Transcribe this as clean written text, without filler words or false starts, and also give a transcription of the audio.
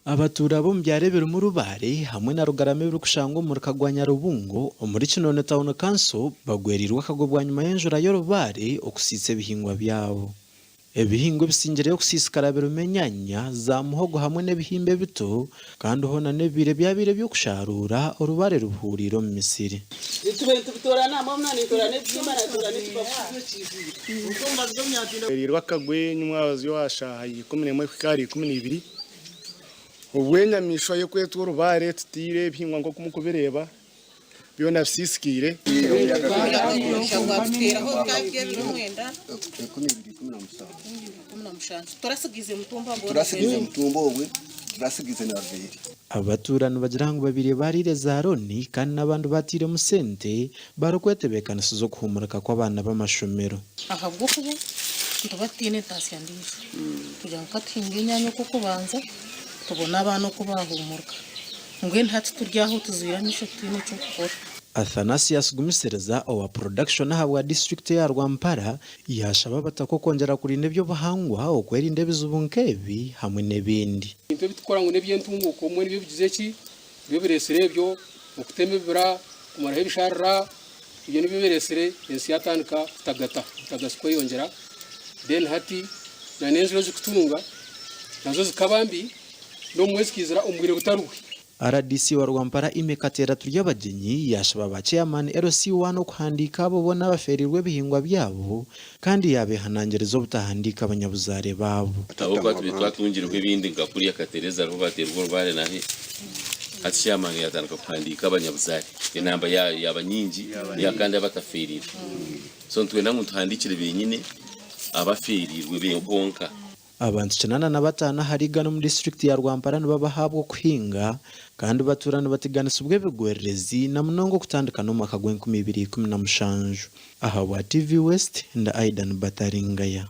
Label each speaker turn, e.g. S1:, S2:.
S1: Abatuura b'omu byaro ebirimu Rubare hamwe na Rugarama ebirikushangwa omuri Kagwanya Rubungo omuri Kinoni Town Council bagwereirwe akagwe bwanyima y'enjura y'orubaare okusiisa ebihingwa byabo. Ebihingwa ebisingireyo kusiisikara birimu enyanya, za muhogo hamwe n'ebihimba ebito kandi hoona n'ebibaire byabaire eby'okusharuura orubaare rubihuuriire omu misiri.
S2: Gwereirwe akagwe nyimwabazyo aha shaaha ya 11 kuhika ahari 12 obwo enyamaishwa y'okwetwa orubaare etutaire ebihingwa nk'oku murikubireeba byona bisiisikaire.
S1: Abatuura nibagira ngu babaire baariire za looni kandi n'abandi batairemu sente barikwetebeekanisiza okuhuumurika kw'abaana b'amashomero.
S3: Ahabw'okuba nituba tutaine entaasya ndiijo kugira ngu ka tuhinge enyaanya okw'okubanza tubone abaana oku baahuumurika. Mbwenu hati turi aho tuzwire amaisho tutaine ky'okukora.
S1: Athanasius Gumisiriza owa Production ahabwa disiturikiti eya Rwampara yaashaba abataka okwongyera kurinda eby'obuhangwa, okwerinda ebizibu nk'ebi hamwe n'ebindi.
S4: Ebintu ebi turikukora ngu n'eby'entunguuka obumwe nibyo bigize ki? Nibyo bireetsire ebyo, okutema ebibira, kumaraho ebisharara, ebyo nibyo bireetsire ensi yatandika kutagata, obutagasi kweyongyera, then hati n'enjura ezirikutunga nazo zikaba mbi n'obumwe zikaizira omu bwire butari bwe.
S1: Rdc wa Rwampara Aimee Kateera Turyabagyenyi yaashaba ba Chairman LC I okuhandiika abo boona abafeereirwe ebihingwa byabo kandi yaabehanangiriza obutahandiika abanyabuzaare baabo.
S5: Ahabw'okuba tubaire twatungireho ebindi nka kuriya Katereza ariho bateerwa orubaare nahe hati chairman yatandika kuhandiika abanyabuzaare enamba yaaba nyingi kandi abatafeereirwe so nitwenda ngu nituhandiikire benyine abafeereirwe bonka.
S1: Abantu 85 ahari igana omu disiturikiti ya Rwampara nibabahaabwa okuhinga kandi batuura nibatiganisibwa ebigwererezi na munonga okutandika n'omwaka gw'enkumi ibiri ikumi na mushanju. Ahabwa TV West, ndi Aidan Bataringaya.